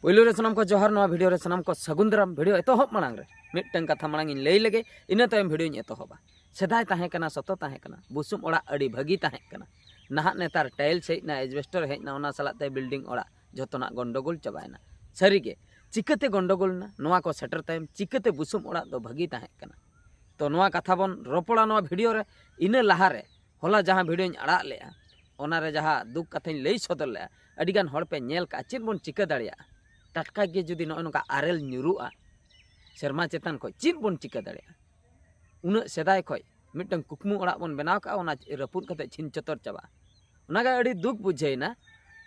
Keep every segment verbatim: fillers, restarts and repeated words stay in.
ᱯᱳᱭᱞᱳ ᱨᱮ ᱥᱟᱱᱟᱢ ᱠᱚ ᱡᱚᱦᱟᱨ, ᱱᱚᱣᱟ ᱵᱷᱤᱰᱤᱭᱳ ᱨᱮ ᱥᱟᱱᱟᱢ ᱠᱚ ᱥᱟᱹᱜᱩᱱ ᱫᱟᱨᱟᱢ᱾ ᱵᱷᱤᱰᱤᱭᱳ ᱮᱛᱚᱦᱚᱵ ᱢᱟᱲᱟᱝ ᱨᱮ ᱢᱤᱫᱴᱟᱝ ᱠᱟᱛᱷᱟ ᱢᱟᱲᱟᱝ ᱤᱧ ᱞᱟᱹᱭ ᱞᱮᱜᱮ, ᱤᱱᱟᱹ ᱛᱟᱭᱚᱢ ᱵᱷᱤᱰᱤᱭᱳᱧ ᱮᱛᱚᱦᱚᱵᱟ᱾ ᱥᱮᱫᱟᱭ ᱛᱟᱦᱮᱸ ᱠᱟᱱᱟ, ᱥᱚᱛᱚ ᱛᱟᱦᱮᱸ ᱠᱟᱱᱟ, ᱵᱩᱥᱩᱵ ᱚᱲᱟᱜ ᱟᱹᱰᱤ ᱵᱷᱟᱹᱜᱤ ᱛᱟᱦᱮᱸ ᱠᱟᱱᱟ᱾ ᱱᱟᱦᱟᱜ ᱱᱮᱛᱟᱨ ᱴᱟᱭᱤᱞᱥ ᱦᱮᱡ ᱮᱱᱟ, ᱮᱡᱵᱮᱥᱴᱟᱨ ᱦᱮᱡ ᱮᱱᱟ, ᱚᱱᱟ ᱥᱟᱞᱟᱜ ᱛᱮ ᱵᱤᱞᱰᱤᱝ ᱚᱲᱟᱜ ᱡᱷᱚᱛᱚᱱᱟᱜ ᱜᱚᱱᱰᱚᱜᱳᱞ ᱪᱟᱵᱟᱭᱮᱱᱟ᱾ ᱥᱟᱹᱨᱤᱜᱮ, ᱪᱤᱠᱟᱹᱛᱮ ᱜᱚᱱᱰᱚᱜᱳᱞ ᱮᱱᱟ? ᱱᱚᱣᱟ ᱠᱚ ᱥᱮᱴᱮᱨ ᱛᱟᱭᱚᱢ ᱪᱤᱠᱟᱹᱛᱮ ᱵᱩᱥᱩᱵ ᱚᱲᱟᱜ ᱫᱚ ᱵᱷᱟᱹᱜᱤ ᱛᱟᱦᱮᱸ ᱠᱟᱱᱟ? ᱛᱚ, ᱱᱚᱣᱟ ᱠᱟᱛᱷᱟ ᱵᱚᱱ ᱨᱚᱯᱚᱲᱟ ᱱᱚᱣᱟ ᱵᱷᱤᱰᱤᱭᱳ ᱨᱮ᱾ ᱤᱱᱟᱹ ᱞᱟᱦᱟᱨᱮ ᱦᱚᱞᱟ ᱡᱟᱦᱟᱸ ᱵᱷᱤᱰᱤᱭᱳᱧ ᱟᱲᱟᱜ ᱞᱮᱜᱼᱟ, ᱚᱱᱟᱨᱮ ᱡᱟᱦᱟᱸ ᱫᱩᱠ ᱠᱟᱛᱷᱟᱧ ᱞᱟᱹᱭ ᱥᱚᱫᱚᱨ ᱞᱮᱜᱼᱟ, ᱟᱹᱰᱤᱜᱟᱱ ᱦᱚᱲ ᱯᱮ ᱧᱮᱞ ᱠᱟᱜᱼᱟ᱾ ᱪᱮᱫ ᱵᱚᱱ ᱪᱤᱠᱟᱹ ᱫᱟᱲᱮᱭᱟᱜᱼᱟ? ᱴᱟᱴᱠᱟ ᱜᱮ ᱡᱩᱫᱤ ᱱᱚᱜᱼᱚᱭ ᱱᱚᱝᱠᱟ ᱟᱨᱮᱞ ᱧᱩᱨᱩᱜᱼᱟ ᱥᱮᱨᱢᱟ ᱪᱮᱛᱟᱱ ᱠᱷᱚᱱ, ᱪᱮᱫ ᱵᱚᱱ ᱪᱤᱠᱟᱹ ᱫᱟᱲᱮᱭᱟᱜᱼᱟ? ᱩᱱᱟᱹᱜ ᱥᱮᱫᱟᱭ ᱠᱷᱚᱱ ᱢᱤᱫᱴᱟᱝ ᱠᱩᱠᱢᱩ ᱚᱲᱟᱜ ᱵᱚᱱ ᱵᱮᱱᱟᱣ ᱠᱟᱜᱼᱟ, ᱚᱱᱟ ᱨᱟᱹᱯᱩᱫ ᱠᱟᱛᱮ ᱪᱷᱤᱱ ᱪᱚᱛᱚᱨ ᱪᱟᱵᱟᱜᱼᱟ᱾ ᱚᱱᱟᱜᱮ ᱟᱹᱰᱤ ᱫᱩᱠ ᱵᱩᱡᱷᱟᱹᱣᱮᱱᱟ᱾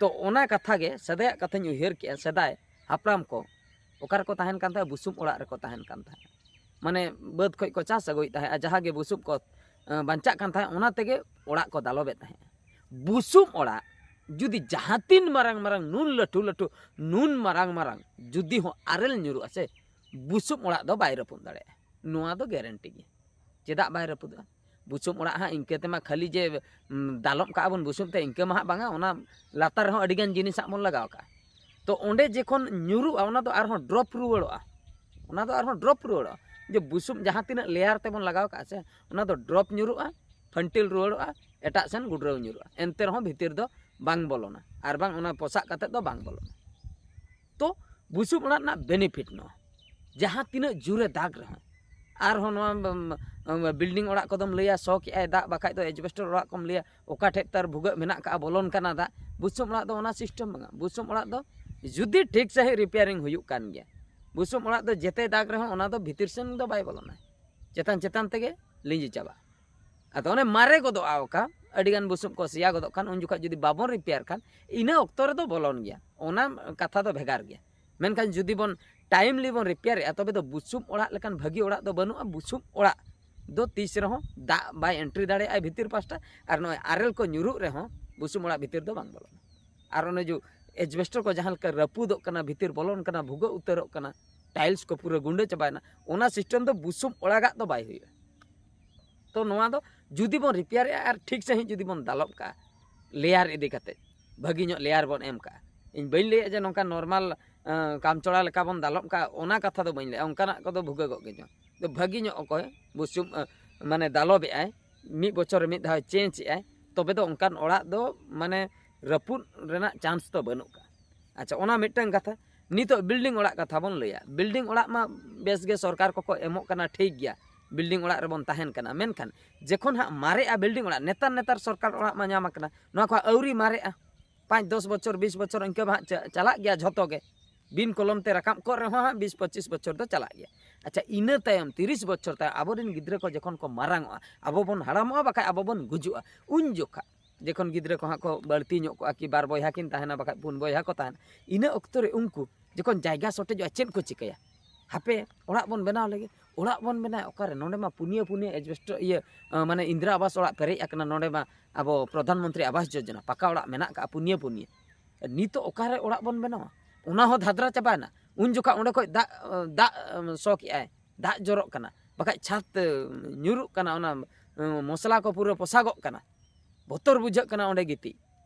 ᱛᱚ, ᱚᱱᱟ ᱠᱟᱛᱷᱟ ᱜᱮ, ᱥᱮᱫᱟᱭᱟᱜ ᱠᱟᱛᱷᱟᱧ ᱩᱭᱦᱟᱹᱨ ᱠᱮᱜᱼᱟ᱾ ᱥᱮᱫᱟᱭ ᱦᱟᱯᱲᱟᱢ ᱠᱚ ᱚᱠᱟ ᱨᱮᱠᱚ ᱛᱟᱦᱮᱱ ᱠᱟᱱ ᱛᱟᱦᱮᱸᱫ? ᱵᱩᱥᱩᱵ ᱚᱲᱟᱜ ᱨᱮᱠᱚ ᱛᱟᱦᱮᱱ ᱠᱟᱱ ᱛᱟᱦᱮᱸᱫ᱾ ᱢᱟᱱᱮ, ᱵᱟᱹᱫᱽ ᱠᱷᱚᱱ ᱠᱚ ᱪᱟᱥ ᱟᱹᱜᱩᱭᱮᱫ ᱛᱟᱦᱮᱸᱫ, ᱟᱨ ᱡᱟᱦᱟᱸ ᱜᱮ ᱵᱩᱥᱩᱵ ᱠᱚ, ᱮ, ᱵᱟᱧᱪᱟᱜ ᱠᱟᱱ ᱛᱟᱦᱮᱸᱫ, ᱚᱱᱟ ᱛᱮᱜᱮ ᱚᱲᱟᱜ ᱠᱚ ᱫᱟᱞᱚᱵᱮᱫ ᱛᱟᱦᱮᱸᱫ᱾ ᱵᱩᱥᱩᱵ ᱚᱲᱟᱜ ᱡᱩᱫᱤ ᱡᱟᱦᱟᱸ ᱛᱤᱱ ᱢᱟᱨᱟᱝ ᱢᱟᱨᱟᱝ, ᱱᱩᱱ ᱞᱟᱹᱴᱩ ᱞᱟᱹᱴᱩ, ᱱᱩᱱ ᱢᱟᱨᱟᱝ ᱢᱟᱨᱟᱝ ᱡᱩᱫᱤ ᱦᱚᱸ ᱟᱨᱮᱞ ᱧᱩᱨᱩᱜᱼᱟ ᱥᱮ, ᱵᱩᱥᱩᱵ ᱚᱲᱟᱜ ᱫᱚ ᱵᱟᱭ ᱨᱟᱹᱯᱩᱫ ᱫᱟᱲᱮᱭᱟᱜᱼᱟ᱾ ᱱᱚᱣᱟ ᱫᱚ ᱜᱮᱨᱮᱱᱴᱤ ᱜᱮ᱾ ᱪᱮᱫᱟᱜ ᱵᱟᱭ ᱨᱟᱹᱯᱩᱫᱚᱜᱼᱟ? ᱵᱩᱥᱩᱵ ᱚᱲᱟᱜ ᱦᱟᱸᱜ ᱤᱱᱠᱟᱹ ᱛᱮᱢᱟ ᱠᱷᱟᱹᱞᱤ ᱡᱮ, ᱩᱢ, ᱫᱟᱞᱚᱵ ᱠᱟᱜᱼᱟ ᱵᱚᱱ ᱵᱩᱥᱩᱵ ᱛᱮ, ᱤᱱᱠᱟᱹ ᱢᱟ ᱦᱟᱸᱜ ᱵᱟᱝᱟ᱾ ᱚᱱᱟ ᱞᱟᱛᱟᱨ ᱨᱮᱦᱚᱸ ᱟᱹᱰᱤᱜᱟᱱ ᱡᱤᱱᱤᱥ ᱦᱟᱸᱜ ᱵᱚᱱ ᱞᱟᱜᱟᱣ ᱠᱟᱜᱼᱟ᱾ ᱛᱚ, ᱚᱸᱰᱮ ᱡᱚᱠᱷᱚᱱ ᱧᱩᱨᱩᱜᱼᱟ, ᱚᱱᱟ ᱫᱚ ᱟᱨᱦᱚᱸ ᱰᱨᱚᱯ ᱨᱩᱣᱟᱹᱲᱚᱜᱼᱟ᱾ ᱚᱱᱟ ᱫᱚ ᱟᱨᱦᱚᱸ ᱰᱨᱚᱯ ᱨᱩᱣᱟᱹᱲᱚᱜᱼᱟ᱾ ᱡᱮ ᱵᱩᱥᱩᱵ ᱡᱟᱦᱟᱸ ᱛᱤᱱᱟᱹᱜ ᱞᱮᱭᱟᱨ ᱛᱮᱵᱚᱱ ᱞᱟᱜᱟᱣ ᱠᱟᱜᱼᱟ ᱥᱮ, ᱚᱱᱟ ᱫᱚ ᱰᱨᱚᱯ ᱧᱩᱨᱩᱜᱼᱟ, ᱯᱷᱟᱹᱱᱴᱤᱞ ᱨᱩᱣᱟᱹᱲᱚᱜᱼᱟ, ᱮᱴᱟᱜ ᱥᱮᱱ ᱜᱩᱰᱨᱟᱹᱣ ᱧᱩᱨᱩᱜᱼᱟ᱾ ᱮᱱᱛᱮ ᱨᱮᱦᱚᱸ ᱵᱷᱤᱛᱤᱨ ᱫᱚ ᱵᱟᱝ ᱵᱚᱞᱚᱱᱟ, ᱟᱨ ᱵᱟᱝ ᱚᱱᱟ ᱯᱚᱥᱟᱜ ᱠᱟᱛᱮ ᱫᱚ ᱵᱟᱝ ᱵᱚᱞᱚᱱᱟ᱾ ᱛᱚ, ᱵᱩᱥᱩᱵ ᱚᱲᱟᱜ ᱨᱮᱱᱟᱜ ᱵᱮᱱᱤᱯᱷᱤᱴ ᱱᱚᱣᱟ, ᱡᱟᱦᱟᱸ ᱛᱤᱱᱟᱹᱜ ᱡᱳᱨᱮ ᱫᱟᱜᱽ ᱨᱮᱦᱚᱸ, ᱟᱨᱦᱚᱸ ᱱᱚᱣᱟ, ᱩᱢ, ᱩᱢ, ᱵᱤᱞᱰᱤᱝ ᱚᱲᱟᱜ ᱠᱚᱫᱚᱢ ᱞᱟᱹᱭᱟ, ᱥᱚ ᱠᱮᱜᱼᱟᱭ ᱫᱟᱜ, ᱵᱟᱠᱷᱟᱡ ᱫᱚ ᱮᱡᱵᱮᱥᱴᱟᱨ ᱚᱲᱟᱜ ᱠᱚᱢ ᱞᱟᱹᱭᱟ, ᱚᱠᱟ ᱴᱷᱮᱡ ᱛᱟᱨ ᱵᱷᱩᱜᱟᱹᱜ ᱢᱮᱱᱟᱜ ᱠᱟᱜᱼᱟ, ᱵᱚᱞᱚᱱ ᱠᱟᱱᱟ ᱫᱟᱜ᱾ ᱵᱩᱥᱩᱵ ᱚᱲᱟᱜ ᱫᱚ ᱚᱱᱟ ᱥᱤᱥᱴᱮᱢ ᱵᱟᱝᱟ᱾ ᱵᱩᱥᱩᱵ ᱚᱲᱟᱜ ᱫᱚ ᱡᱩᱫᱤ ᱴᱷᱤᱠ ᱥᱟᱺᱦᱤᱡ ᱨᱤᱯᱮᱭᱟᱨᱤᱝ ᱦᱩᱭᱩᱜ ᱠᱟᱱ ᱜᱮᱭᱟ, ᱵᱩᱥᱩᱵ ᱚᱲᱟᱜ ᱫᱚ ᱡᱮᱛᱮ ᱫᱟᱜᱽ ᱨᱮᱦᱚᱸ ᱚᱱᱟ ᱫᱚ ᱵᱷᱤᱛᱤᱨ ᱥᱮᱱ ᱫᱚ ᱵᱟᱭ ᱵᱚᱞᱚᱱᱟ, ᱪᱮᱛᱟᱱ ᱪᱮᱛᱟᱱ ᱛᱮᱜᱮ ᱞᱤᱸᱡᱤ ᱪᱟᱵᱟᱜᱼᱟ᱾ ᱟᱫᱚ ᱚᱱᱮ ᱢᱟᱨᱮ ᱜᱚᱫᱚᱜᱼᱟ, ᱚᱠᱟ ᱟᱹᱰᱤᱜᱟᱱ ᱵᱩᱥᱩᱵ ᱠᱚ ᱥᱮᱭᱟ ᱜᱚᱫᱚᱜ ᱠᱷᱟᱱ, ᱩᱱ ᱡᱚᱠᱷᱚᱱ ᱡᱩᱫᱤ ᱵᱟᱵᱚᱱ ᱨᱤᱯᱮᱭᱟᱨ ᱠᱷᱟᱱ, ᱤᱱᱟᱹ ᱚᱠᱛᱚ ᱨᱮᱫᱚ ᱵᱚᱞᱚᱱ ᱜᱮᱭᱟ᱾ ᱚᱱᱟ ᱠᱟᱛᱷᱟ ᱫᱚ ᱵᱷᱮᱜᱟᱨ ᱜᱮᱭᱟ᱾ ᱢᱮᱱᱠᱷᱟᱱ ᱡᱩᱫᱤ ᱵᱚᱱ ᱴᱟᱭᱤᱢᱞᱤ ᱵᱚᱱ ᱨᱤᱯᱮᱭᱟᱨᱮᱜᱼᱟ, ᱛᱚᱵᱮ ᱫᱚ ᱵᱩᱥᱩᱵ ᱚᱲᱟᱜ ᱞᱮᱠᱟᱱ ᱵᱷᱟᱹᱜᱤ ᱚᱲᱟᱜ ᱫᱚ ᱵᱟᱹᱱᱩᱜᱼᱟ᱾ ᱵᱩᱥᱩᱵ ᱚᱲᱟᱜ ᱫᱚ ᱛᱤᱥ ᱨᱮᱦᱚᱸ ᱫᱟᱜ ᱵᱟᱭ ᱮᱱᱴᱨᱤ ᱫᱟᱲᱮᱭᱟᱜᱼᱟ ᱵᱷᱤᱛᱤᱨ ᱯᱟᱥᱴᱟ, ᱟᱨ ᱱᱚᱜᱼᱚᱭ ᱟᱨᱮᱞ ᱠᱚ ᱧᱩᱨᱩᱜ ᱨᱮᱦᱚᱸ ᱵᱩᱥᱩᱵ ᱚᱲᱟᱜ ᱵᱷᱤᱛᱤᱨ ᱫᱚ ᱵᱟᱝ ᱵᱚᱞᱚᱱᱟ᱾ ᱟᱨ ᱚᱱᱮ ᱡᱮ ᱮᱡᱵᱮᱥᱴᱟᱨ ᱠᱚ ᱡᱟᱦᱟᱸ ᱞᱮᱠᱟ ᱨᱟᱹᱯᱩᱫᱚᱜ ᱠᱟᱱᱟ, ᱵᱷᱤᱛᱤᱨ ᱵᱚᱞᱚᱱ ᱠᱟᱱᱟ, ᱵᱷᱩᱜᱟᱹᱜ ᱩᱛᱟᱹᱨᱚᱜ ᱠᱟᱱᱟ, ᱴᱟᱭᱤᱞᱥ ᱠᱚ ᱯᱩᱨᱟᱹ ᱜᱩᱸᱰᱟᱹ ᱪᱟᱵᱟᱭᱮᱱᱟ, ᱚᱱᱟ ᱥᱤᱥᱴᱮᱢ ᱫᱚ ᱵᱩᱥᱩᱵ ᱚᱲᱟᱜᱟᱜ ᱫᱚ ᱵᱟᱭ ᱦᱩᱭᱩᱜᱼᱟ᱾ ᱛᱚ, ᱱᱚᱣᱟ ᱫᱚ ᱡᱩᱫᱤ ᱵᱚᱱ ᱨᱤᱯᱮᱭᱟᱨᱮᱜᱼᱟ ᱟᱨ ᱴᱷᱤᱠ ᱥᱟᱺᱦᱤᱡ ᱡᱩᱫᱤ ᱵᱚᱱ ᱫᱟᱞᱚᱵ ᱠᱟᱜᱼᱟ, ᱞᱮᱭᱟᱨ ᱤᱫᱤ ᱠᱟᱛᱮ, ᱵᱷᱟᱹᱜᱤ ᱧᱚᱜ ᱞᱮᱭᱟᱨ ᱵᱚᱱ ᱮᱢ ᱠᱟᱜᱼᱟ᱾ ᱤᱧ ᱵᱟᱹᱧ ᱞᱟᱹᱭᱮᱫ ᱡᱮ ᱱᱚᱝᱠᱟ ᱱᱚᱨᱢᱟᱞ ᱠᱟᱢᱪᱚᱲᱟ ᱞᱮᱠᱟ ᱵᱚᱱ ᱫᱟᱞᱚᱵ ᱠᱟᱜᱼᱟ, ᱚᱱᱟ ᱠᱟᱛᱷᱟ ᱫᱚ ᱵᱟᱹᱧ ᱞᱟᱹᱭᱟ᱾ ᱚᱱᱠᱟᱱᱟᱜ ᱠᱚᱫᱚ ᱵᱷᱩᱜᱟᱹᱜᱚᱜ ᱜᱮ ᱪᱚᱝ᱾ ᱫᱚ ᱵᱷᱟᱹᱜᱤ ᱧᱚᱜ ᱚᱠᱚᱭ ᱵᱩᱥᱩᱵ ᱢᱟᱱᱮ ᱫᱟᱞᱚᱵᱮᱜᱼᱟᱭ, ᱢᱤᱫ ᱵᱚᱪᱷᱚᱨ ᱨᱮ ᱢᱤᱫ ᱫᱷᱟᱣ ᱪᱮᱧᱡᱽ ᱮᱜᱼᱟᱭ, ᱛᱚᱵᱮ ᱫᱚ ᱚᱱᱠᱟᱱ ᱚᱲᱟᱜ ᱫᱚ ᱢᱟᱱᱮ ᱨᱟᱹᱯᱩᱫ ᱨᱮᱱᱟᱜ ᱪᱟᱱᱥ ᱫᱚ ᱵᱟᱹᱱᱩᱜ ᱠᱟᱜᱼᱟ᱾ ᱟᱪᱪᱷᱟ, ᱚᱱᱟ ᱢᱤᱫᱴᱟᱝ ᱠᱟᱛᱷᱟ᱾ ᱱᱤᱛᱚᱜ ᱵᱤᱞᱰᱤᱝ ᱚᱲᱟᱜ ᱠᱟᱛᱷᱟ ᱵᱚᱱ ᱞᱟᱹᱭᱟ᱾ ᱵᱤᱞᱰᱤᱝ ᱚᱲᱟᱜ ᱢᱟ ᱵᱮᱥ ᱜᱮ ᱥᱚᱨᱠᱟᱨ ᱠᱚᱠᱚ ᱮᱢᱚᱜ ᱠᱟᱱᱟ, ᱴᱷᱤᱠ ᱜᱮᱭᱟ, ᱵᱤᱞᱰᱤᱝ ᱚᱲᱟᱜ ᱨᱮᱵᱚᱱ ᱛᱟᱦᱮᱱ ᱠᱟᱱᱟ, ᱢᱮᱱᱠᱷᱟᱱ ᱡᱚᱠᱷᱚᱱ ᱦᱟᱸᱜ ᱢᱟᱨᱮᱜᱼᱟ ᱵᱤᱞᱰᱤᱝ ᱚᱲᱟᱜ, ᱱᱮᱛᱟᱨ ᱱᱮᱛᱟᱨ ᱥᱚᱨᱠᱟᱨ ᱚᱲᱟᱜ ᱢᱟ ᱧᱟᱢ ᱟᱠᱟᱱᱟ, ᱱᱚᱣᱟ ᱠᱚ ᱟᱹᱣᱨᱤ ᱢᱟᱨᱮᱜᱼᱟ, ᱯᱟᱸᱪ ᱫᱚᱥ ᱵᱚᱪᱷᱚᱨ ᱵᱤᱥ ᱵᱚᱪᱷᱚᱨ ᱤᱱᱠᱟᱹ ᱢᱟ ᱦᱟᱸᱜ ᱪᱟ- ᱪᱟᱞᱟᱜ ᱜᱮᱭᱟ ᱡᱷᱚᱛᱚ ᱜᱮ, ᱵᱤᱱ ᱠᱚᱞᱚᱢ ᱛᱮ ᱨᱟᱠᱟᱵ ᱠᱚᱜ ᱨᱮᱦᱚᱸ ᱦᱟᱸᱜ ᱵᱤᱥ ᱯᱚᱸᱪᱤᱥ ᱵᱚᱪᱷᱚᱨ ᱫᱚ ᱪᱟᱞᱟᱜ ᱜᱮᱭᱟ᱾ ᱟᱪᱪᱷᱟ, ᱤᱱᱟᱹ ᱛᱟᱭᱚᱢ ᱛᱤᱨᱤᱥ ᱵᱚᱪᱷᱚᱨ ᱛᱟᱭᱚᱢ ᱟᱵᱚᱨᱮᱱ ᱜᱤᱫᱽᱨᱟᱹ ᱠᱚ ᱡᱚᱠᱷᱚᱱ ᱠᱚ ᱢᱟᱨᱟᱝᱚᱜᱼᱟ, ᱟᱵᱚ ᱵᱚᱱ ᱦᱟᱲᱟᱢᱚᱜᱼᱟ, ᱵᱟᱠᱷᱟᱡ ᱟᱵᱚ ᱵᱚᱱ ᱜᱩᱡᱩᱜᱼᱟ, ᱩᱱ ᱡᱚᱠᱷᱟ ᱡᱚᱠᱷᱚᱱ ᱜᱤᱫᱽᱨᱟᱹ ᱠᱚ ᱦᱟᱸᱜ ᱠᱚ ᱵᱟᱹᱲᱛᱤ ᱧᱚᱜ ᱠᱚᱜᱼᱟ, ᱠᱤ ᱵᱟᱨ ᱵᱚᱭᱦᱟ ᱠᱤᱱ ᱛᱟᱦᱮᱱᱟ, ᱵᱟᱠᱷᱟᱡ ᱯᱩᱱ ᱵᱚᱭᱦᱟ ᱠᱚ ᱛᱟᱦᱮᱱᱟ, ᱤᱱᱟᱹ ᱚᱠᱛᱚ ᱨᱮ ᱩᱱᱠᱩ ᱡᱚᱠᱷᱚᱱ ᱡᱟᱭᱜᱟ ᱥᱚᱴᱮᱡᱚᱜᱼᱟ, ᱪᱮᱫ ᱠᱚ ᱪᱤᱠᱟᱹᱭᱟ? ᱦᱟᱯᱮ, ᱚᱲᱟᱜ ᱵᱚᱱ ᱵᱮᱱᱟᱣ ᱞᱮᱜᱮ᱾ ᱚᱲᱟᱜ ᱵᱚᱱ ᱵᱮᱱᱟᱣᱟ ᱚᱠᱟᱨᱮ? ᱱᱚᱰᱮ ᱢᱟ ᱯᱩᱱᱭᱟᱹ ᱯᱩᱱᱭᱟᱹ ᱮᱡᱵᱮᱥᱴᱟᱨ ᱤᱭᱟᱹ, ᱟᱸ, ᱢᱟᱱᱮ ᱤᱱᱫᱨᱟ ᱟᱵᱟᱥ ᱚᱲᱟᱜ ᱯᱮᱨᱮᱡ ᱟᱠᱟᱱᱟ, ᱱᱚᱰᱮ ᱢᱟ ᱟᱵᱚ ᱯᱨᱚᱫᱷᱟᱱ ᱢᱚᱱᱛᱨᱤ ᱟᱵᱟᱥ ᱡᱳᱡᱚᱱᱟ ᱯᱟᱠᱟ ᱚᱲᱟᱜ ᱢᱮᱱᱟᱜ ᱠᱟᱜᱼᱟ ᱯᱩᱱᱭᱟᱹ ᱯᱩᱱᱭᱟᱹ᱾ ᱱᱤᱛᱚᱜ ᱚᱠᱟᱨᱮ ᱚᱲᱟᱜ ᱵᱚᱱ ᱵᱮᱱᱟᱣᱟ? ᱚᱱᱟ ᱦᱚᱸ ᱫᱷᱟᱫᱽᱨᱟ ᱪᱟᱵᱟᱭᱮᱱᱟ᱾ ᱩᱱ ᱡᱚᱠᱷᱟ ᱚᱸᱰᱮ ᱠᱷᱚᱡ ᱫᱟᱜ, ᱫᱟᱜ, ᱮᱢ, ᱥᱚ ᱠᱮᱜᱼᱟᱭ, ᱫᱟᱜ ᱡᱚᱨᱚᱜ ᱠᱟᱱᱟ, ᱵᱟᱠᱷᱟᱡ ᱪᱷᱟᱫᱽ, ᱮᱢ, ᱧᱩᱨᱩᱜ ᱠᱟᱱᱟ, ᱚᱱᱟ, ᱮᱢ, ᱢᱚᱥᱞᱟ ᱠᱚ ᱯᱩᱨᱟᱹ ᱯᱚᱥᱟᱜᱚᱜ ᱠᱟᱱᱟ, ᱵᱚᱛᱚᱨ ᱵᱩᱡᱷᱟᱹᱜ ᱠᱟᱱᱟ ᱚᱸᱰᱮ ᱜᱤᱛᱤᱡ᱾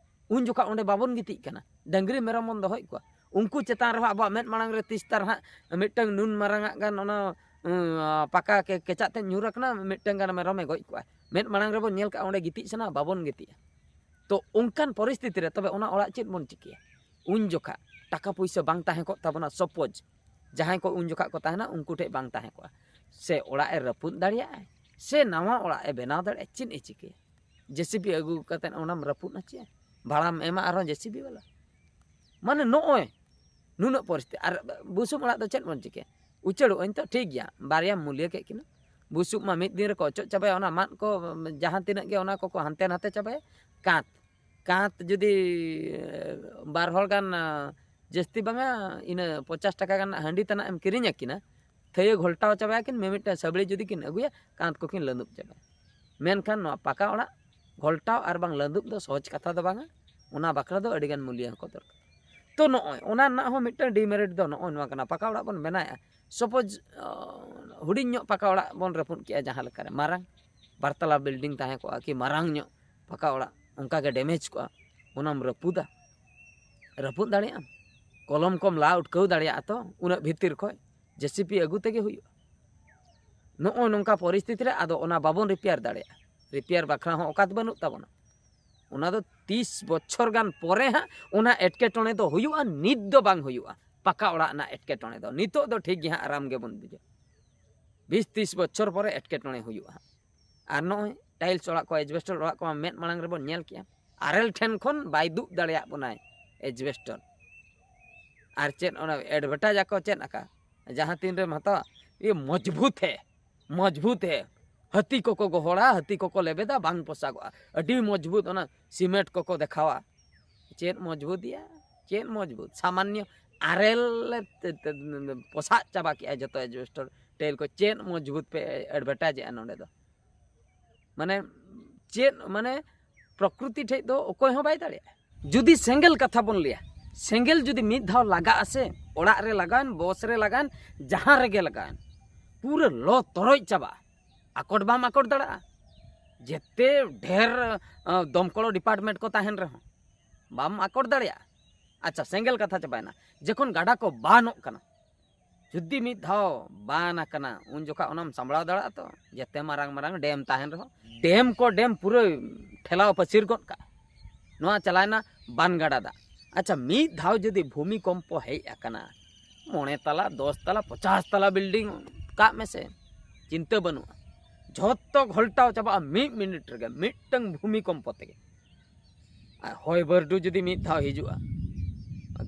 ᱩᱱ ᱡᱚᱠᱷᱟ ᱚᱸᱰᱮ ᱵᱟᱵᱚᱱ ᱜᱤᱛᱤᱡ ᱠᱟᱱᱟ, ᱰᱟᱹᱝᱨᱤ ᱢᱮᱨᱚᱢ ᱵᱚᱱ ᱫᱚᱦᱚᱭᱮᱫ ᱠᱚᱣᱟ, ᱩᱱᱠᱩ ᱪᱮᱛᱟᱱ ᱨᱮᱦᱚᱸ ᱟᱵᱚᱣᱟᱜ ᱢᱮᱫ ᱢᱟᱲᱟᱝ ᱨᱮ ᱛᱤᱥᱛᱟᱨ ᱦᱟᱸᱜ ᱢᱤᱫᱴᱟᱝ ᱱᱩᱱ ᱢᱟᱨᱟᱝ ᱟᱜ ᱜᱟᱱ ᱚᱱᱟ, ᱩᱸ, ᱯᱟᱠᱟ ᱠᱮ-, ᱠᱮᱪᱟᱜ ᱛᱮ ᱧᱩᱨ ᱟᱠᱟᱱᱟ, ᱢᱤᱫᱴᱟᱝ ᱜᱟᱱ ᱢᱮᱨᱚᱢᱮ ᱜᱚᱡ ᱠᱚᱣᱟ᱾ ᱢᱮᱫ ᱢᱟᱲᱟᱝ ᱨᱮᱵᱚᱱ ᱧᱮᱞ ᱠᱟᱜᱼᱟ, ᱚᱸᱰᱮ ᱜᱤᱛᱤᱡ ᱥᱟᱱᱟ, ᱵᱟᱵᱚᱱ ᱜᱤᱛᱤᱡᱼᱟ᱾ ᱛᱚ ᱚᱱᱠᱟᱱ ᱯᱚᱨᱤᱥᱛᱷᱤᱛᱤ ᱨᱮ ᱛᱚᱵᱮ ᱚᱱᱟ ᱚᱲᱟᱜ ᱪᱮᱫ ᱵᱚᱱ ᱪᱤᱠᱟᱹᱭᱟ? ᱩᱱ ᱡᱚᱠᱷᱟ ᱴᱟᱠᱟ ᱯᱩᱭᱥᱟᱹ ᱵᱟᱝ ᱛᱟᱦᱮᱸ ᱠᱚᱜ ᱛᱟᱵᱚᱱᱟ, ᱥᱟᱯᱳᱡᱽ ᱡᱟᱦᱟᱸᱭ ᱠᱚ ᱩᱱ ᱡᱚᱠᱷᱟ ᱠᱚ ᱛᱟᱦᱮᱱᱟ, ᱩᱱᱠᱩ ᱴᱷᱮᱡ ᱵᱟᱝ ᱛᱟᱦᱮᱸ ᱠᱚᱜᱼᱟ, ᱥᱮ ᱚᱲᱟᱜ ᱮ ᱨᱟᱹᱯᱩᱫ ᱫᱟᱲᱮᱭᱟᱜᱼᱟᱭ, ᱥᱮ ᱱᱟᱣᱟ ᱚᱲᱟᱜ ᱮ ᱵᱮᱱᱟᱣ ᱫᱟᱲᱮᱭᱟᱜᱼᱟ, ᱪᱮᱫ ᱮ ᱪᱤᱠᱟᱹᱭᱟ? ᱡᱮᱥᱤᱵᱤ ᱟᱹᱜᱩ ᱠᱟᱛᱮ ᱚᱱᱟᱢ ᱨᱟᱹᱯᱩᱫ ᱦᱚᱪᱚᱭᱟ? ᱵᱷᱟᱲᱟᱢ ᱮᱢᱟ ᱟᱨᱦᱚᱸ ᱡᱮᱥᱤᱵᱤ ᱵᱟᱞᱟ? ᱢᱟᱱᱮ ᱱᱚᱜᱼᱚᱭ ᱱᱩᱱᱟᱹᱜ ᱯᱚᱨᱤᱥᱛᱷᱤᱛᱤ᱾ ᱟᱨ ᱵᱩᱥᱩᱵ ᱚᱲᱟᱜ ᱫᱚ ᱪᱮᱫ ᱵᱚᱱ ᱪᱤᱠᱟᱹᱭᱟ? ᱩᱪᱟᱹᱲᱚᱜ ᱟᱹᱧ ᱛᱚ, ᱴᱷᱤᱠ ᱜᱮᱭᱟ, ᱵᱟᱨᱭᱟᱢ ᱢᱩᱞᱭᱟᱹ ᱠᱮᱫ ᱠᱤᱱᱟ, ᱵᱩᱥᱩᱵ ᱢᱟ ᱢᱤᱫ ᱫᱤᱱ ᱨᱮᱠᱚ ᱚᱪᱚᱜ ᱪᱟᱵᱟᱭᱟ, ᱚᱱᱟ ᱢᱟᱫ ᱠᱚ ᱡᱟᱦᱟᱸ ᱛᱤᱱᱟᱹᱜ ᱜᱮ ᱚᱱᱟ ᱠᱚᱠᱚ ᱦᱟᱱᱛᱮ ᱱᱟᱛᱮ ᱪᱟᱵᱟᱭᱟ᱾ ᱠᱟᱸᱛ, ᱠᱟᱸᱛ ᱡᱩᱫᱤ, ᱮ, ᱵᱟᱨ ᱦᱚᱲ ᱜᱟᱱ, ᱟ, ᱡᱟᱹᱥᱛᱤ ᱵᱟᱝᱟ, ᱤᱱᱟᱹ ᱯᱚᱧᱪᱟᱥ ᱴᱟᱠᱟ ᱜᱟᱱ ᱦᱟᱺᱰᱤ ᱛᱟᱱᱟᱜ ᱮᱢ ᱠᱤᱨᱤᱧ ᱟᱹᱠᱤᱱᱟ, ᱛᱷᱟᱹᱭᱟᱹ ᱜᱷᱚᱞᱴᱟᱣ ᱪᱟᱵᱟᱭᱟᱠᱤᱱ, ᱢᱤᱢᱤᱫᱴᱟᱝ ᱥᱟᱹᱵᱲᱤ ᱡᱩᱫᱤ ᱠᱤᱱ ᱟᱹᱜᱩᱭᱟ, ᱠᱟᱸᱛ ᱠᱚᱠᱤᱱ ᱞᱟᱹᱸᱫᱩᱵ ᱪᱟᱵᱟᱭᱟ᱾ ᱢᱮᱱᱠᱷᱟᱱ ᱱᱚᱣᱟ ᱯᱟᱠᱟ ᱚᱲᱟᱜ ᱜᱷᱚᱞᱴᱟᱣ ᱟᱨ ᱵᱟᱝ ᱞᱟᱹᱸᱫᱩᱵ ᱫᱚ ᱥᱚᱦᱚᱡᱽ ᱠᱟᱛᱷᱟ ᱫᱚ ᱵᱟᱝᱟ, ᱚᱱᱟ ᱵᱟᱠᱷᱨᱟ ᱫᱚ ᱟᱹᱰᱤᱜᱟᱱ ᱢᱩᱞᱭᱟᱹ ᱦᱚᱸᱠᱚ ᱫᱚᱨᱠᱟᱨ᱾ ᱛᱚ ᱱᱚᱜᱼᱚᱭ ᱚᱱᱟ ᱨᱮᱱᱟᱜ ᱦᱚᱸ ᱢᱤᱫᱴᱟᱝ ᱰᱤᱢᱮᱨᱤᱴ ᱫᱚ ᱱᱚᱜᱼᱚᱭ ᱱᱚᱣᱟ ᱠᱟᱱᱟ, ᱯᱟᱠᱟ ᱚᱲᱟᱜ ᱵᱚᱱ ᱵᱮᱱᱟᱣᱮᱫᱼᱟ, ᱥᱟᱯᱳᱡᱽ, ᱟ, ᱦᱩᱰᱤᱧ ᱧᱚᱜ ᱯᱟᱠᱟ ᱚᱲᱟᱜ ᱵᱚᱱ ᱨᱟᱹᱯᱩᱫ ᱠᱮᱜᱼᱟ ᱡᱟᱦᱟᱸ ᱞᱮᱠᱟᱨᱮ, ᱢᱟᱨᱟᱝ ᱵᱟᱨ ᱛᱟᱞᱟ ᱵᱤᱞᱰᱤᱝ ᱛᱟᱦᱮᱸ ᱠᱚᱜᱼᱟ ᱠᱤ ᱢᱟᱨᱟᱝ ᱧᱚᱜ ᱯᱟᱠᱟ ᱚᱲᱟᱜ, ᱚᱱᱠᱟ ᱜᱮ ᱰᱮᱢᱮᱡᱽ ᱠᱚᱜᱼᱟ, ᱚᱱᱟᱢ ᱨᱟᱹᱯᱩᱫᱟ? ᱨᱟᱹᱯᱩᱫ ᱫᱟᱲᱮᱭᱟᱜ ᱟᱢ? ᱠᱚᱞᱚᱢ ᱠᱚᱢ ᱞᱟ ᱩᱴᱠᱟᱹᱣ ᱫᱟᱲᱮᱭᱟᱜᱼᱟ ᱛᱚ, ᱩᱱᱟᱹᱜ ᱵᱷᱤᱛᱤᱨ ᱠᱷᱚᱡ ᱡᱮᱥᱤᱯᱤ ᱟᱹᱜᱩ ᱛᱮᱜᱮ ᱦᱩᱭᱩᱜᱼᱟ᱾ ᱱᱚᱜᱼᱚ ᱱᱚᱝᱠᱟ ᱯᱚᱨᱤᱥᱛᱷᱤᱛᱤ ᱨᱮ ᱟᱫᱚ ᱚᱱᱟ ᱵᱟᱵᱚᱱ ᱨᱤᱯᱮᱭᱟᱨ ᱫᱟᱲᱮᱭᱟᱜᱼᱟ᱾ ᱨᱤᱯᱮᱭᱟᱨ ᱵᱟᱠᱷᱨᱟ ᱦᱚᱸ ᱚᱠᱟᱛ ᱵᱟᱹᱱᱩᱜ ᱛᱟᱵᱚᱱᱟ᱾ ᱚᱱᱟ ᱫᱚ ᱛᱤᱥ ᱵᱚᱪᱷᱚᱨ ᱜᱟᱱ ᱯᱚᱨᱮ ᱦᱟᱸᱜ ᱚᱱᱟ ᱮᱴᱠᱮᱴᱚᱬᱮ ᱫᱚ ᱦᱩᱭᱩᱜᱼᱟ, ᱱᱤᱛ ᱫᱚ ᱵᱟᱝ ᱦᱩᱭᱩᱜᱼᱟ᱾ ᱯᱟᱠᱟ ᱚᱲᱟᱜ ᱨᱮᱱᱟᱜ ᱮᱴᱠᱮᱴᱚᱬᱮ ᱫᱚ ᱱᱤᱛᱚᱜ ᱫᱚ ᱴᱷᱤᱠ ᱜᱮ ᱦᱟᱸᱜ ᱟᱨᱟᱢ ᱜᱮᱵᱚᱱ ᱵᱩᱡᱟ᱾ ᱵᱤᱥ ᱛᱤᱥ ᱵᱚᱪᱷᱚᱨ ᱯᱚᱨᱮ ᱮᱴᱠᱮᱴᱚᱬᱮ ᱦᱩᱭᱩᱜᱼᱟ ᱦᱟᱸᱜ᱾ ᱟᱨ ᱱᱚᱜᱼᱚᱭ ᱴᱟᱭᱤᱞᱥ ᱚᱲᱟᱜ ᱠᱚ, ᱮᱡᱵᱮᱥᱴᱚᱨ ᱚᱲᱟᱜ ᱠᱚ ᱢᱮᱫ ᱢᱟᱲᱟᱝ ᱨᱮᱵᱚᱱ ᱧᱮᱞ ᱠᱮᱜᱼᱟ᱾ ᱟᱨᱮᱞ ᱴᱷᱮᱱ ᱠᱷᱚᱱ ᱵᱟᱭ ᱫᱩᱜ ᱫᱟᱲᱮᱭᱟᱜ ᱵᱚᱱᱟᱭ ᱮᱡᱵᱮᱥᱴᱚᱨ᱾ ᱟᱨ ᱪᱮᱫ ᱚᱱᱟ ᱮᱰᱵᱷᱮᱴᱟᱡᱽ ᱟᱠᱚ ᱪᱮᱫ ᱟᱠᱟ, ᱡᱟᱦᱟᱸ ᱛᱤᱱ ᱨᱮᱢ ᱦᱟᱛᱟᱣᱟ, ᱤᱭᱟᱹ ᱢᱚᱡᱽᱵᱩᱛ ᱦᱮ, ᱢᱚᱡᱽᱵᱩᱛ ᱦᱮ, ᱦᱟᱹᱛᱤ ᱠᱚᱠᱚ ᱜᱚᱦᱚᱲᱟ, ᱦᱟᱹᱛᱤ ᱠᱚᱠᱚ ᱞᱮᱵᱮᱫᱟ, ᱵᱟᱝ ᱯᱚᱥᱟᱜᱚᱜᱼᱟ, ᱟᱹᱰᱤ ᱢᱚᱡᱽᱵᱩᱛ᱾ ᱚᱱᱟ ᱥᱤᱢᱮᱱᱴ ᱠᱚᱠᱚ ᱫᱮᱠᱷᱟᱣᱟ, ᱪᱮᱫ ᱢᱚᱡᱽᱵᱩᱛ ᱭᱟ, ᱪᱮᱫ ᱢᱚᱡᱽᱵᱩᱛ? ᱥᱟᱢᱟᱱᱱᱚ ᱟᱨᱮᱞ ᱞᱮ ᱛᱮ-, ᱛᱮ-, ᱯᱚᱥᱟᱜ ᱪᱟᱵᱟ ᱠᱮᱜᱼᱟ ᱡᱚᱛᱚ ᱮᱡᱵᱮᱥᱴᱚᱨ ᱴᱟᱭᱤᱞ ᱠᱚ, ᱪᱮᱫ ᱢᱚᱡᱽᱵᱩᱛ ᱯᱮ ᱮᱰᱵᱷᱮᱴᱟᱡᱽ ᱮᱜᱼᱟ ᱱᱚᱰᱮ ᱫᱚ? ᱢᱟᱱᱮ ᱪᱮᱫ, ᱢᱟᱱᱮ ᱯᱨᱚᱠᱨᱤᱛᱤ ᱴᱷᱮᱡ ᱫᱚ ᱚᱠᱚᱭ ᱦᱚᱸ ᱵᱟᱭ ᱫᱟᱲᱮᱭᱟᱜᱼᱟ᱾ ᱡᱩᱫᱤ ᱥᱮᱸᱜᱮᱞ ᱠᱟᱛᱷᱟ ᱵᱚᱱ ᱞᱟᱹᱭᱟ, ᱥᱮᱸᱜᱮᱞ ᱡᱩᱫᱤ ᱢᱤᱫ ᱫᱷᱟᱣ ᱞᱟᱜᱟᱜᱼᱟ ᱥᱮ, ᱚᱲᱟᱜ ᱨᱮ ᱞᱟᱜᱟᱣᱮᱱ, ᱵᱚᱥ ᱨᱮ ᱞᱟᱜᱟᱣᱮᱱ, ᱡᱟᱦᱟᱸ ᱨᱮᱜᱮ ᱞᱟᱜᱟᱣᱮᱱ, ᱯᱩᱨᱟᱹ ᱞᱚ ᱛᱚᱨᱚᱡ ᱪᱟᱵᱟᱜᱼᱟ᱾ ᱟᱠᱚᱴ ᱵᱟᱢ ᱟᱠᱚᱴ ᱫᱟᱲᱮᱭᱟᱜᱼᱟ᱾ ᱡᱮᱛᱮ ᱰᱷᱮᱨ, ᱟᱸ, ᱫᱚᱢᱠᱚᱞ ᱰᱤᱯᱟᱨᱴᱢᱮᱱᱴ ᱠᱚ ᱛᱟᱦᱮᱱ ᱨᱮᱦᱚᱸ ᱵᱟᱢ ᱟᱠᱚᱴ ᱫᱟᱲᱮᱭᱟᱜᱼᱟ᱾ ᱟᱪᱪᱷᱟ, ᱥᱮᱸᱜᱮᱞ ᱠᱟᱛᱷᱟ ᱪᱟᱵᱟᱭᱮᱱᱟ᱾ ᱡᱚᱠᱷᱚᱱ ᱜᱟᱰᱟ ᱠᱚ ᱵᱟᱱᱚᱜ ᱠᱟᱱᱟ, ᱡᱩᱫᱤ ᱢᱤᱫ ᱫᱷᱟᱣ ᱵᱟᱱ ᱟᱠᱟᱱᱟ, ᱩᱱ ᱡᱚᱠᱷᱟ ᱚᱱᱟᱢ ᱥᱟᱢᱵᱲᱟᱣ ᱫᱟᱲᱮᱭᱟᱜᱼᱟ ᱛᱚ? ᱡᱮᱛᱮ ᱢᱟᱨᱟᱝ ᱢᱟᱨᱟᱝ ᱰᱮᱢ ᱛᱟᱦᱮᱱ ᱨᱮᱦᱚᱸ, ᱰᱮᱢ ᱠᱚ ᱰᱮᱢ ᱯᱩᱨᱟᱹ ᱴᱷᱮᱞᱟᱣ ᱯᱟᱹᱪᱤᱨ ᱜᱚᱫ ᱠᱟᱜᱼᱟ᱾ ᱱᱚᱣᱟ ᱪᱟᱞᱟᱣᱮᱱᱟ ᱵᱟᱱ ᱜᱟᱰᱟ ᱫᱟᱜ᱾ ᱟᱪᱪᱷᱟ, ᱢᱤᱫ ᱫᱷᱟᱣ ᱡᱩᱫᱤ ᱵᱷᱩᱢᱤᱠᱚᱢᱯᱚ ᱦᱮᱡ ᱟᱠᱟᱱᱟ, ᱢᱚᱬᱮ ᱛᱟᱞᱟ, ᱫᱚᱥ ᱛᱟᱞᱟ, ᱯᱚᱪᱟᱥ ᱛᱟᱞᱟ ᱵᱤᱞᱰᱤᱝ ᱠᱟᱜ ᱢᱮᱥᱮ, ᱪᱤᱱᱛᱟᱹ ᱵᱟᱹᱱᱩᱜᱼᱟ, ᱡᱷᱚᱛᱚ ᱜᱷᱚᱞᱴᱟᱣ ᱪᱟᱵᱟᱜᱼᱟ ᱢᱤᱫ ᱢᱤᱱᱤᱴ ᱨᱮᱜᱮ, ᱢᱤᱫᱴᱟᱝ ᱵᱷᱩᱢᱤᱠᱚᱢᱯᱚ ᱛᱮᱜᱮ᱾ ᱟᱨ ᱦᱚᱭ ᱵᱟᱹᱨᱰᱩ ᱡᱩᱫᱤ ᱢᱤᱫ ᱫᱷᱟᱣ ᱦᱤᱡᱩᱜᱼᱟ,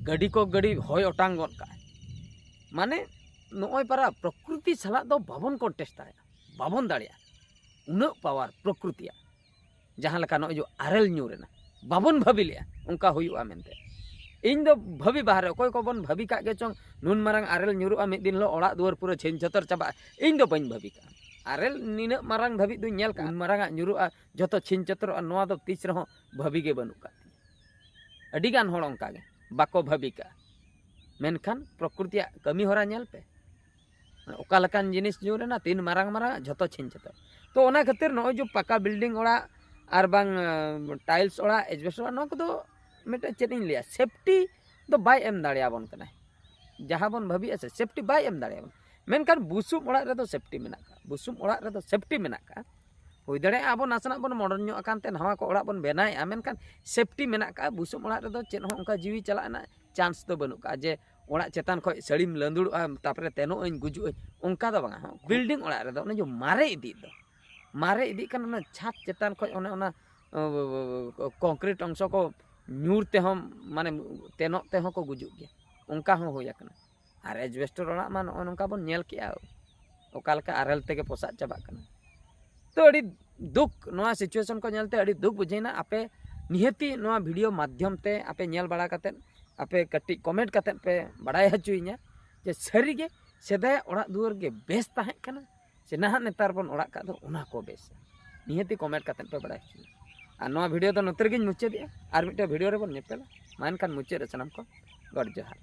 ᱜᱟᱹᱰᱤ ᱠᱚ ᱜᱟᱹᱰᱤ ᱦᱚᱭ ᱚᱴᱟᱝ ᱜᱚᱫ ᱠᱟᱜᱼᱟᱭ᱾ ᱢᱟᱱᱮ ᱱᱚᱜᱼᱚᱭ ᱯᱟᱨᱟ ᱯᱨᱚᱠᱨᱤᱛᱤ ᱥᱟᱞᱟᱜ ᱫᱚ ᱵᱟᱵᱚᱱ ᱠᱚᱱᱴᱮᱥᱴ ᱫᱟᱲᱮᱭᱟᱜᱼᱟ, ᱵᱟᱵᱚᱱ ᱫᱟᱲᱮᱭᱟᱜᱼᱟ᱾ ᱩᱱᱟᱹᱜ ᱯᱟᱣᱟᱨ ᱯᱨᱚᱠᱨᱤᱛᱤᱭᱟᱜ, ᱡᱟᱦᱟᱸ ᱞᱮᱠᱟ ᱱᱚᱜᱼᱚᱭ ᱡᱮ ᱟᱨᱮᱞ ᱧᱩᱨ ᱮᱱᱟ, ᱵᱟᱵᱚᱱ ᱵᱷᱟᱹᱵᱤ ᱞᱮᱜᱼᱟ ᱚᱱᱠᱟ ᱦᱩᱭᱩᱜᱼᱟ ᱢᱮᱱᱛᱮ᱾ ᱤᱧ ᱫᱚ ᱵᱷᱟᱹᱵᱤ ᱵᱟᱦᱨᱮ, ᱚᱠᱚᱭ ᱠᱚᱵᱚᱱ ᱵᱷᱟᱹᱵᱤ ᱠᱟᱜ ᱜᱮ ᱪᱚᱝ, ᱱᱩᱱ ᱢᱟᱨᱟᱝ ᱟᱨᱮᱞ ᱧᱩᱨᱩᱜᱼᱟ ᱢᱤᱫ ᱫᱤᱱ ᱦᱤᱞᱳᱜ ᱚᱲᱟᱜ ᱫᱩᱣᱟᱹᱨ ᱯᱩᱨᱟᱹ ᱪᱷᱤᱱ ᱪᱷᱚᱛᱚᱨ ᱪᱟᱵᱟᱜᱼᱟ, ᱤᱧ ᱫᱚ ᱵᱟᱹᱧ ᱵᱷᱟᱹᱵᱤ ᱠᱟᱜᱼᱟ᱾ ᱟᱨᱮᱞ ᱱᱤᱱᱟᱹᱜ ᱢᱟᱨᱟᱝ ᱫᱷᱟᱹᱵᱤᱡ ᱫᱩᱧ ᱧᱮᱞ ᱠᱟᱜᱼᱟ, ᱩᱱ ᱢᱟᱨᱟᱝᱟᱜ ᱧᱩᱨᱩᱜᱼᱟ, ᱡᱚᱛᱚ ᱪᱷᱤᱱ ᱪᱷᱚᱛᱚᱨᱚᱜᱼᱟ, ᱱᱚᱣᱟ ᱫᱚ ᱛᱤᱥ ᱨᱮᱦᱚᱸ ᱵᱷᱟᱹᱵᱤ ᱜᱮ ᱵᱟᱹᱱᱩᱜ ᱠᱟᱜ ᱛᱤᱧᱟᱹ᱾ ᱟᱹᱰᱤ ᱜᱟᱱ ᱦᱚᱲ ᱚᱱᱠᱟ ᱜᱮ ᱵᱟᱠᱚ ᱵᱷᱟᱹᱵᱤ ᱠᱟᱜᱼᱟ᱾ ᱢᱮᱱᱠᱷᱟᱱ ᱯᱨᱚᱠᱨᱤᱛᱤᱭᱟᱜ ᱠᱟᱹᱢᱤ ᱦᱚᱨᱟ ᱧᱮᱞ ᱯᱮ, ᱚᱠᱟ ᱞᱮᱠᱟᱱ ᱡᱤᱱᱤᱥ ᱧᱩᱨ ᱮᱱᱟ, ᱛᱤᱱ ᱢᱟᱨᱟᱝ ᱢᱟᱨᱟᱝ ᱡᱷᱚᱛᱚ ᱪᱷᱤᱱ ᱪᱷᱟᱛᱟᱨ᱾ ᱛᱚ ᱚᱱᱟ ᱠᱷᱟᱹᱛᱤᱨ ᱱᱚᱜᱼᱚᱭ ᱡᱮ ᱯᱟᱠᱟ ᱵᱤᱞᱰᱤᱝ ᱚᱲᱟᱜ ᱟᱨ ᱵᱟᱝ, ᱟᱸ, ᱴᱟᱭᱤᱞᱥ ᱚᱲᱟᱜ, ᱮᱡᱵᱮᱥᱴ ᱚᱲᱟᱜ, ᱱᱚᱣᱟ ᱠᱚᱫᱚ ᱢᱤᱫᱴᱮᱱ ᱪᱮᱫ ᱤᱧ ᱞᱟᱹᱭᱟ, ᱥᱮᱯᱴᱤ ᱫᱚ ᱵᱟᱭ ᱮᱢ ᱫᱟᱲᱮᱭᱟᱵᱚᱱ ᱠᱟᱱᱟᱭ᱾ ᱡᱟᱦᱟᱸ ᱵᱚᱱ ᱵᱷᱟᱹᱵᱤᱭᱮᱫᱼᱟ ᱥᱮ, ᱥᱮᱯᱴᱤ ᱵᱟᱭ ᱮᱢ ᱫᱟᱲᱮᱭᱟᱵᱚᱱ᱾ ᱢᱮᱱᱠᱷᱟᱱ ᱵᱩᱥᱩᱵ ᱚᱲᱟᱜ ᱨᱮᱫᱚ ᱥᱮᱯᱴᱤ ᱢᱮᱱᱟᱜ ᱠᱟᱜᱼᱟ᱾ ᱵᱩᱥᱩᱵ ᱚᱲᱟᱜ ᱨᱮᱫᱚ ᱥᱮᱯᱴᱤ ᱢᱮᱱᱟᱜ ᱠᱟᱜᱼᱟ᱾ ᱦᱩᱭ ᱫᱟᱲᱮᱭᱟᱜᱼᱟ ᱟᱵᱚ ᱱᱟᱥᱮᱱᱟᱜ ᱵᱚᱱ ᱢᱚᱰᱚᱨᱱ ᱧᱚᱜ ᱟᱠᱟᱱ ᱛᱮ ᱱᱟᱣᱟ ᱠᱚ ᱚᱲᱟᱜ ᱵᱚᱱ ᱵᱮᱱᱟᱣᱮᱫᱼᱟ, ᱢᱮᱱᱠᱷᱟᱱ ᱥᱮᱯᱴᱤ ᱢᱮᱱᱟᱜ ᱠᱟᱜᱼᱟ᱾ ᱵᱩᱥᱩᱵ ᱚᱲᱟᱜ ᱨᱮᱫᱚ ᱪᱮᱫ ᱦᱚᱸ ᱚᱱᱠᱟ ᱡᱤᱣᱤ ᱪᱟᱞᱟᱜ ᱨᱮᱱᱟᱜ ᱪᱟᱱᱥ ᱫᱚ ᱵᱟᱹᱱᱩᱜ ᱠᱟᱜᱼᱟ, ᱡᱮ ᱚᱲᱟᱜ ᱪᱮᱛᱟᱱ ᱠᱷᱚᱱ ᱥᱟᱹᱲᱤᱢ ᱞᱟᱹᱸᱫᱩᱲᱚᱜᱼᱟ, ᱛᱟᱨᱯᱚᱨᱮ ᱛᱮᱱᱚᱜ ᱟᱹᱧ, ᱜᱩᱡᱩᱜ ᱟᱹᱧ, ᱚᱱᱠᱟ ᱫᱚ ᱵᱟᱝᱟ᱾ ᱦᱚᱸ, ᱵᱤᱞᱰᱤᱝ ᱚᱲᱟᱜ ᱨᱮᱫᱚ ᱚᱱᱮ ᱡᱮ ᱢᱟᱨᱮ ᱤᱫᱤᱜ ᱫᱚ, ᱢᱟᱨᱮ ᱤᱫᱤᱜ ᱠᱟᱱᱟ, ᱚᱱᱟ ᱪᱷᱟᱫᱽ ᱪᱮᱛᱟᱱ ᱠᱷᱚᱱ ᱚᱱᱮ ᱚᱱᱟ ᱠᱚᱝᱠᱨᱤᱴ ᱚᱝᱥᱚ ᱠᱚ ᱧᱩᱨ ᱛᱮᱦᱚᱸ, ᱢᱟᱱᱮ ᱛᱮᱱᱚᱜ ᱛᱮᱦᱚᱸ ᱠᱚ ᱜᱩᱡᱩᱜ ᱜᱮᱭᱟ, ᱚᱱᱠᱟ ᱦᱚᱸ ᱦᱩᱭ ᱟᱠᱟᱱᱟ᱾ ᱟᱨ ᱮᱡᱵᱮᱥᱴᱚᱨ ᱚᱲᱟᱜ ᱢᱟ ᱱᱚᱜᱼᱚᱭ ᱱᱚᱝᱠᱟ ᱵᱚᱱ ᱧᱮᱞ ᱠᱮᱜᱼᱟ, ᱚᱠᱟ ᱞᱮᱠᱟ ᱟᱨᱮᱞ ᱛᱮᱜᱮ ᱯᱚᱥᱟᱜ ᱪᱟᱵᱟᱜ ᱠᱟᱱᱟ᱾ ᱛᱚ ᱟᱹᱰᱤ ᱫᱩᱠ ᱱᱚᱣᱟ ᱥᱤᱪᱩᱭᱮᱥᱚᱱ ᱠᱚ ᱧᱮᱞᱛᱮ ᱟᱹᱰᱤ ᱫᱩᱠ ᱵᱩᱡᱷᱟᱹᱣᱮᱱᱟ᱾ ᱟᱯᱮ ᱱᱤᱦᱟᱹᱛᱤ ᱱᱚᱣᱟ ᱵᱷᱤᱰᱤᱭᱳ ᱢᱟᱫᱽᱫᱷᱚᱢ ᱛᱮ ᱟᱯᱮ ᱧᱮᱞ ᱵᱟᱲᱟ ᱠᱟᱛᱮᱫ, ᱟᱯᱮ ᱠᱟᱹᱴᱤᱡ ᱠᱚᱢᱮᱱᱴ ᱠᱟᱛᱮᱫ ᱯᱮ ᱵᱟᱲᱟᱭ ᱦᱚᱪᱚᱭᱤᱧᱟ ᱡᱮ ᱥᱟᱹᱨᱤᱜᱮ ᱥᱮᱫᱟᱭᱟᱜ ᱚᱲᱟᱜ ᱫᱩᱣᱟᱹᱨ ᱜᱮ ᱵᱮᱥ ᱛᱟᱦᱮᱸ ᱠᱟᱱᱟ ᱥᱮ ᱱᱟᱦᱟᱜ ᱱᱮᱛᱟᱨ ᱵᱚᱱ ᱚᱲᱟᱜ ᱠᱟᱜ ᱫᱚ ᱚᱱᱟ ᱠᱚ ᱵᱮᱥ᱾ ᱱᱤᱦᱟᱹᱛᱤ ᱠᱚᱢᱮᱱᱴ ᱠᱟᱛᱮᱫ ᱯᱮ ᱵᱟᱲᱟᱭ ᱦᱚᱪᱚᱭᱤᱧᱟ᱾ ᱟᱨ ᱱᱚᱣᱟ ᱵᱷᱤᱰᱤᱭᱳ ᱫᱚ ᱱᱚᱛᱮ ᱨᱮᱜᱮᱧ ᱢᱩᱪᱟᱹᱫᱮᱜᱼᱟ᱾ ᱟᱨ ᱢᱤᱫᱴᱮᱱ ᱵᱷᱤᱰᱤᱭᱳ ᱨᱮᱵᱚᱱ ᱧᱮᱯᱮᱞᱟ᱾ ᱢᱟ ᱮᱱᱠᱷᱟᱱ ᱢᱩᱪᱟᱹᱫ ᱨᱮ ᱥᱟᱱᱟᱢ ᱠᱚ ᱜᱚᱰ ᱡᱚᱦᱟᱨ᱾